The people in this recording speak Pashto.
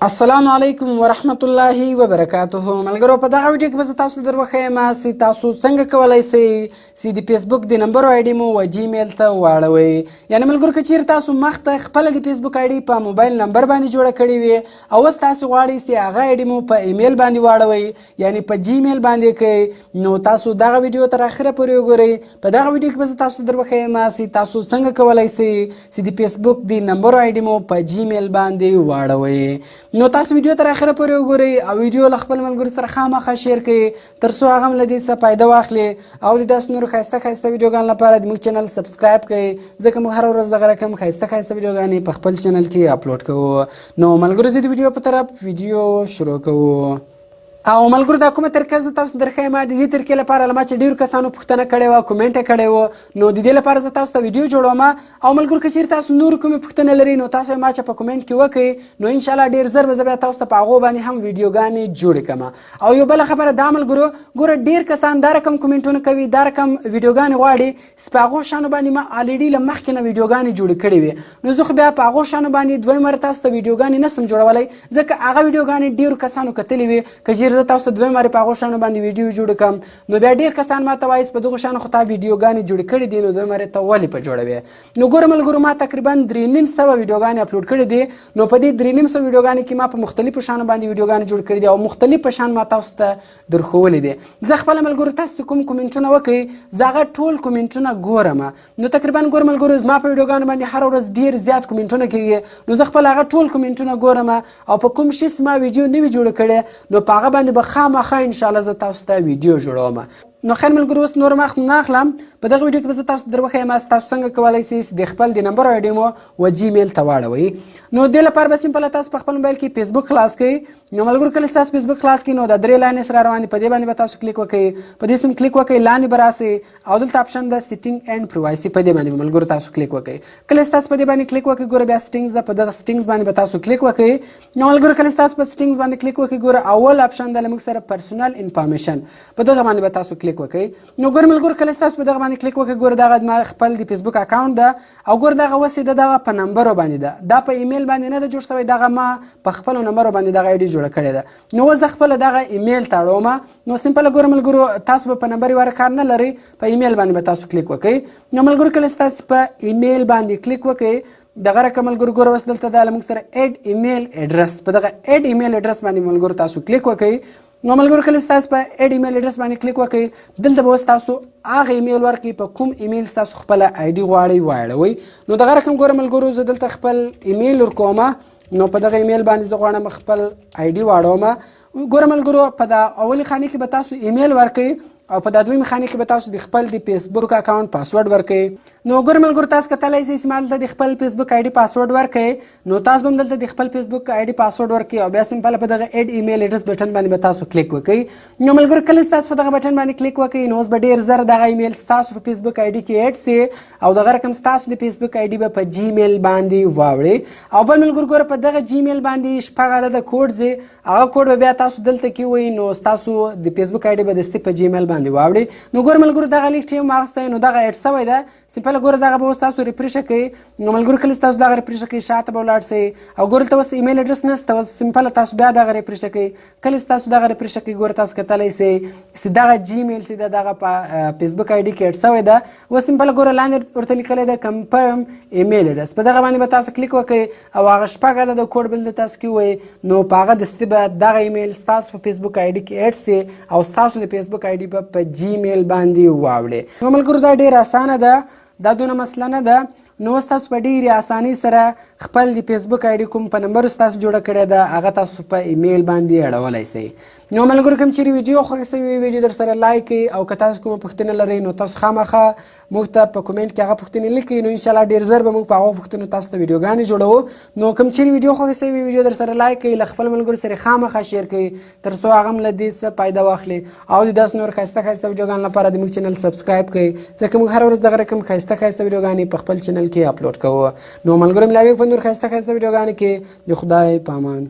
السلام علیکم ورحمت الله وبرکاته. ملګرو، په دغه ویډیو کې به زه تاسو در وښیم چې تاسو څنګه کولای شئ چې د فیسبوک د نمبر آی ډي مو و جیمیل ته واړوئ. یعنی ملګرو، که چیرې تاسو مخته خپله د فیسبوک آی ډي په موبایل نمبر باندې جوړه کړې وي او اوس تاسو غواړئ چې هغه آی ډي مو په ایمیل باندې واړوئ، یعنی په جیمیل باندې کوئ، نو تاسو دغه ویډیو تر اخره پورې وګورئ. په دغه ویډیو کې به زه تاسو در وښیم چې تاسو څنګه کولای شئ چې د فیسبوک د نمبر آی ډي مو په جیمیل باندې واړوئ. نو تاسو ویډیو تر اخره پورې وګورئ او ویډیو له خپل ملګرو سره خامخا share کړئ، تر څو هغه هم له دې څخه فایده واخلي. او د داسې نورو ښایسته ښایسته ویډیوګانو لپاره د موږ چینل subscribe کړئ، ځکه موږ هره ورځ دغه رقم ښایسته ښایسته ویډیوګانې په خپل چینل کې اپلوډ کوو. نو ملګرو، زه د ویډیو په طرف ویډیو شروع کوو. او ملګرو، دا کومه طریقه زه تاسو درښیم، د دې طریقې لپاره له ما چې ډېرو کسانو پوښتنه کړې وه، کومنټ یې کړی و، نو د دې لپاره زه تاسو ته ویډیو جوړوم. او ملګرو، که چیرې تاسو نور کومې پوښتنې لرئ، نو تاسو یې ما چې په کومنټ کې وکړئ، نو انشاءالله ډېر زر به زه بیا تاسو ته په هغو باندې هم ویډیوګانې جوړې کړم. او یو بله خبره دا ملګرو، ګوره، ډېر کسان دا رقم کومنټونه کوي، دا رقم ویډیوګانې غواړي چې په هغو شیانو باندې ما already له مخکې نه ویډیوګانې جوړې کړې وي. نو زه خو بیا په هغو شیانو باندې دویم واره تاسو ته ویډیوګانې نه سم جوړولی، ځکه هغه ویډیوګانې ډېرو کسانو کتلې وي. که چیرې زه تاسو ته دویم وارې په هغو شیانو باندې ویډیو جوړ کړم، نو بیا ډېر کسان ما ته وایي چې په دغو شیانو خو تا ویډیوګانې جوړې کړې دي، نو دویم وارې ته ولې په جوړوې؟ نو ګوره ملګرو، ما تقریبا 350 ویډیوګانې اپلوډ کړې دي. نو په دې 350 ویډیوګانې کې ما په مختلفو شیانو باندې ویډیوګانې جوړ کړې دي او مختلف شیان ما تاسو ته درښولي دي. زه خپله ملګرو، تاسو کوم کومنټونه وکړئ، زه هغه ټول کومنټونه ګورم. نو تقریبا ګور ملګرو، زما په ویډیوګانو باندې هره ورځ ډېر زیات کومنټونه کېږي، نو زه خپل هغه ټول کومنټونه ګورم او په کوم شي ما ویډیو نه وي جوړه کړې، نو په هغه باندې به خامخا انشاءالله زه تاسو ته ویډیو جوړوم. نو خیر ملګرو، اوس نور وخت نه اخلم. په دغه ویډیو کې به زه تاسو در وښیم چې تاسو څنګه کولی شئ چې د خپل د نمبر آی ډي مو و جیمیل ته واړوئ. نو دې لپاره به simple تاسو په خپل موبایل کې فیسبوک خلاص کړئ. نو ملګرو، کله چې تاسو فیسبوک خلاص کړئ، نو دا درې لاینې سره روان دي، په دې باندې به تاسو کلیک وکړئ. په دې سم کلیک وکړئ، لاندې به راسئ او دلته option ده setting and privacy، په دې باندې ملګرو تاسو کلیک وکړئ. کله چې تاسو په دې باندې کلیک وکړئ، ګوره بیا settings ده، په دغه settings باندې به تاسو کلیک وکړئ. نو ملګرو، کله چې تاسو په settings باندې کلیک وکړئ، ګوره اول option ده له موږ سره personal information، په دغه باندې به تاسو کلیک وکړئ. نو ګوره ملګرو، کله چې تاسو په دغه باندې کلیک وکړئ، ګوره دغه ما خپل د فیسبوک اکاونټ ده او ګوره دغه وسې ده، دغه په نمبرو باندې ده، دا په ایمیل باندې نه ده جوړ شوی، دغه ما په خپلو نمبرو باندې دغه آی ډي جوړه کړې ده. نو اوس زه خپله دغه ایمیل ته اړوم. نو simple ګوره ملګرو، تاسو به په نمبر واره کار نه لرئ، په ایمیل باندې به تاسو کلیک وکړئ. نو ملګرو، کله چې تاسو په ایمیل باندې کلیک وکړئ، دغه رقم ملګرو ګوره اوس دلته ده له موږ سره add email address، په دغه add email address باندې ملګرو تاسو کلیک وکړئ. نو ملګرو، کله چې تاسو په add email address باندې کلیک وکړئ، دلته به اوس تاسو هغه ایمیل ورکړئ په کوم ایمیل تاسو خپله آی ډي غواړئ واړوئ. نو دغه رقم ګوره ملګرو، زه دلته خپل ایمیل ورکوم. نو په دغه ایمیل باندې زه غواړم خپل آی ډي واړوم. ګوره ملګرو، په دا اولې خانې کې به تاسو ایمیل ورکړئ او په دا دویمې خانې کې به تاسو د خپل د فیسبوک اکاونټ پاسورډ ورکړئ. نو ګوره ملګرو، تاسو کتلی شئ چې ما دلته د خپل فیسبوک آی ډي پاسورډ ورکړئ. نو تاسو به هم دلته د خپل فیسبوک آی ډي پاسورډ ورکړئ او بیا simple په دغه add email address button باندې به تاسو کلیک وکړئ. نو ملګرو، کله چې تاسو په دغه بټن باندې کلیک وکړئ، نو اوس به ډېر زر دغه ایمیل ستاسو په فیسبوک آی ډي کې add سي او دغه رقم ستاسو د فیسبوک آی ډي به په جیمیل باندې واوړي. او بل ملګرو، ګوره، په دغه جیمیل باندې 6 عدده کوډ ځي، هغه کوډ به بیا تاسو دلته کې وئ، نو ستاسو د فیسبوک آی ډي به دستي په جیمیل باندې واوړي. نو ګوره ملګرو، دغه لیک چې ما اخیستی، نو دغه add سوی ده. simple ګوره، دغه به اوس تاسو refresh کړئ. نو ملګرو، کله چې تاسو دغه refresh کړئ، شاته به ولاړ سئ او ګوره دلته اوس email address نشته. اوس simple تاسو بیا دغه refresh کړئ. کله چې تاسو دغه refresh کړئ، ګوره تاسو کتلی سئ چې دغه جیمیل چې ده، دغه په فیسبوک آی ډي کې add سوی ده. اوس simple ګوره، لاندې ورته لیکلی ده confirm email address، په دغه باندې به تاسو کلیک وکړئ او هغه 6 عدده کوډ بل تاسو کې وایي، نو په هغه دستي به دغه ایمیل ستاسو په فیسبوک آی ډي کې add سي او ستاسو د فیسبوک آی ډي به په جیمیل باندې واوړي. نو ملګرو، دا ډېره اسانه ده، دا دونه مسله نه ده. نو اوس تاسو په ډېرې اسانۍ سره خپل د فیسبوک آی ډي کوم په نمبر تاسو جوړه کړې ده، هغه تاسو په ایمیل باندې اړولی سئ. نو ملګرو، کوم چیرې ویډیو خوښه سوي، ویډیو در سره like کړئ او که تاسو کومه پوښتنه لرئ، نو تاسو خامخا موږ ته په کومنټ کې هغه پوښتنې لیکئ، نو انشاءالله ډېر زر به موږ په هغو پوښتنو تاسو ته ویډیوګانې جوړوو. نو کوم چیرې ویډیو خوښه سوي، ویډیو در سره like کړئ، له خپل ملګرو سره خامخا share کړئ، تر څو هغه هم له دې څه فایده واخلي. او د داسې نور ښایسته ښایسته ویډیوګانو لپاره د موږ چینل subscribe کړئ، ځکه موږ هره ورځ دغه رقم ښایسته ښایسته ویډیوګانې په خپل چینل کې اپلوډ کوو. نو ملګرو، ملاوي په نور ښایسته ښایسته ویډیوګانو کې. د خدای په امان.